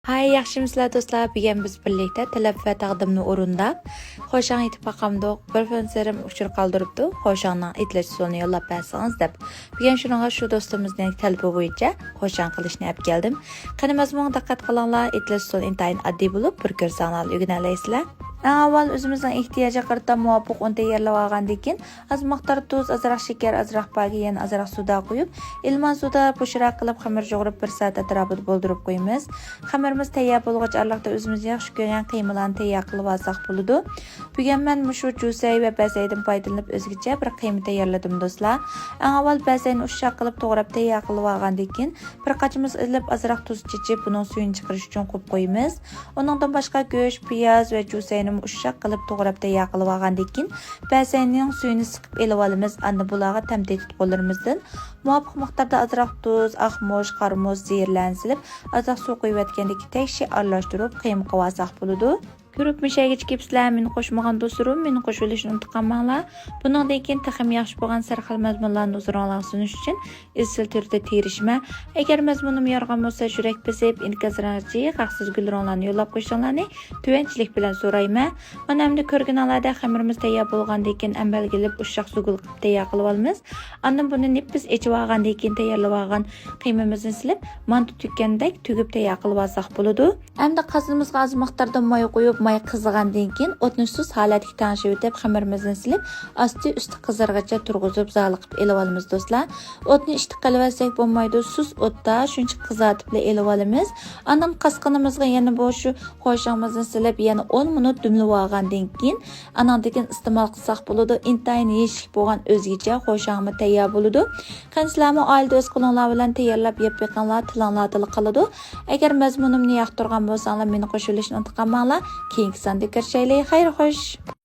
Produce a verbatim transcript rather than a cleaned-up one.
ھاي، ياخشىمۇسىلەر دوستلار؟ بۈگۈن بىز بىرلىكتە تەلەپ ۋە تەقدىمنى ئورۇنداپ، خوشاڭ يېتىپ قالغانمىدۇق؟ بىر فىلىم سېرىم ئۇچۇر قالدۇرۇپتۇ، خوشاڭنىڭ ئېتىلىش ئۇسۇلىنى يوللاپ بەرسىڭىز دەپ. بۈگۈن شۇنىڭغا شۇ دوستىمىزنىڭ تەلىپى بويىچە خوشاڭ قىلىشنى ئەپ كەلدىم. قېنى مەزمۇنغا دىققەت قىلىڭلار، ئېتىلىش ئۇسۇلى ئىنتايىن ئاددىي بولۇپ، بىر كۆرسەڭلار ئۆگىنەلەيسىلەر. ئەڭ ئاۋۋال ئۆزىمىزنىڭ ئېھتىياجىغا قارىتا مۇۋاپىق ئۇن تەييارلىۋالغاندىن كېيىن، ئاز مىقدار تۇز، ئازراق شېكەر، ئازراق باگى، يەنە ئازراق سودا قويۇپ، ئىلمان سۇدا پوشراق قىلىپ خېمىر يۇغۇرۇپ بىر سائەت ئەتراپىدا بولدۇرۇپ قويىمىز. خېمىرىمىز تەييار بولغۇچە ئارىلىقتا ئۆزىمىز ياخشى كۆرگەن قىيمىلارنى تەييار قىلىۋالساق بولىدۇ. بۈگۈن مەن مۇشۇ جۈسەي ۋە بەسەيدىن پايدىلىنىپ ئۆزگىچە بىر قىيما تەييارلىدىم دوستلار. ئەڭ ئاۋۋال بەسەينى ئۇششاق قىلىپ توغراپ تەييار قىلىۋالغاندىن كېيىن، بىر قاچىمىز ئېلىپ ئازراق تۇز چېچىپ بۇنىڭ سۈيىنى چىقىرىش ئۈچۈن قويۇپ قويىمىز. ئۇنىڭدىن باشقا گۆش، پىياز ۋە جۈسەينىمۇ ئۇششاق قىلىپ توغراپ تەييار قىلىۋالغاندىن كېيىن، بەسەينىڭ سۈيىنى سىقىپ ئېلىۋالىمىز. ئاندىن بۇلارغا تەم تېتىتقۇلىرىمىزدىن مۇۋاپىق مىقداردا ئازراق تۇز، ئاق مۇچ، قارىمۇچ، زىرىلەرنى سېلىپ، ئازراق سۇ قۇيۇۋەتكەندىن كېيىن تەكشى ئارىلاشتۇرۇپ قىيما قىلىۋالساق بولىدۇ. كۆرۈپ مۇشەگىچە كېپسىلەر، مېنى قوشمىغان دوستلىرىم، مېنى قوشۇۋېلىشنى ئۇنتۇپ قالماڭلار. بۇنىڭدىن كېيىن تېخىمۇ ياخشى بولغان سەرخىل مەزمۇنلارنى ھۇزۇرۇڭلارغا سۇنۇش ئۈچۈن ئىزچىل تۈردە تىرىشىمەن. ئەگەر مەزمۇنۇم يارىغان بولسا، يۈرەك بېسىپ، ئىنكاسىڭىزغا چىقىق سىز گۈللىرىڭلارنى يوللاپ قويۇشۇڭلارنى تۆۋەنچىلىك بىلەن سورايمەن. مانا ئەمدى كۆرگىنىڭلاردەك خېمىرىمىز تەييار بولغاندىن كېيىن ئەمبەرگە ئېلىپ ئۇششاق سوگۇل قىلىپ تەييار قىلىۋالىمىز. ئاندىن بۇنى نېپىز ئېچىۋالغاندىن كېيىن تەييارلىۋالغان قىيمىمىزنى سېلىپ، مانتا تۈگكەندەك تۈگۈپ تەييار قىلىۋالساق بولىدۇ. ئەمدى قازىنىمىزغا ئاز مىقداردا ماي قويۇپ، ماي قىزىغاندىن كېيىن ئوتنى سۇس ھالەتكە تەڭشىۋېتىپ، خېمىرىمىزنى سېلىپ، ئاستى ئۈستى قىزارغىچە تۇرغۇزۇپ زالىقىپ ئېلىۋالىمىز دوستلار. ئوتنى ئىتتىك قىلىۋەتسەك بولمايدۇ، سۇس ئوتتا شۇنچە قىزارتىپلا ئېلىۋالىمىز. ئاندىن قاسقىنىمىزغا يەنە بۇ شۇ خوشاڭىمىزنى سېلىپ، يەنە ئون مىنۇت دۈملىۋالغاندىن كېيىن، ئانىڭدىن كېيىن ئىستېمال قىلساق بولىدۇ. ئىنتايىن يېيىشلىك بولغان ئۆزگىچە خوشاڭمۇ تەييار بولىدۇ. قېنى سىلەرمۇ ئائىلىدە ئۆز قولۇڭلار بىلەن تەييارلاپ يەپ بېقىڭلار، تىلىڭلاردىلا قالىدۇ. ئەگەر مەزمۇنۇمنى ياقتۇرغان بولساڭلار، مېنى قوشۇۋېلىشنى ئۇنتۇپ قالماڭلار. كېيىنكى ساندا كۆرۈشەيلى. خەير خوش.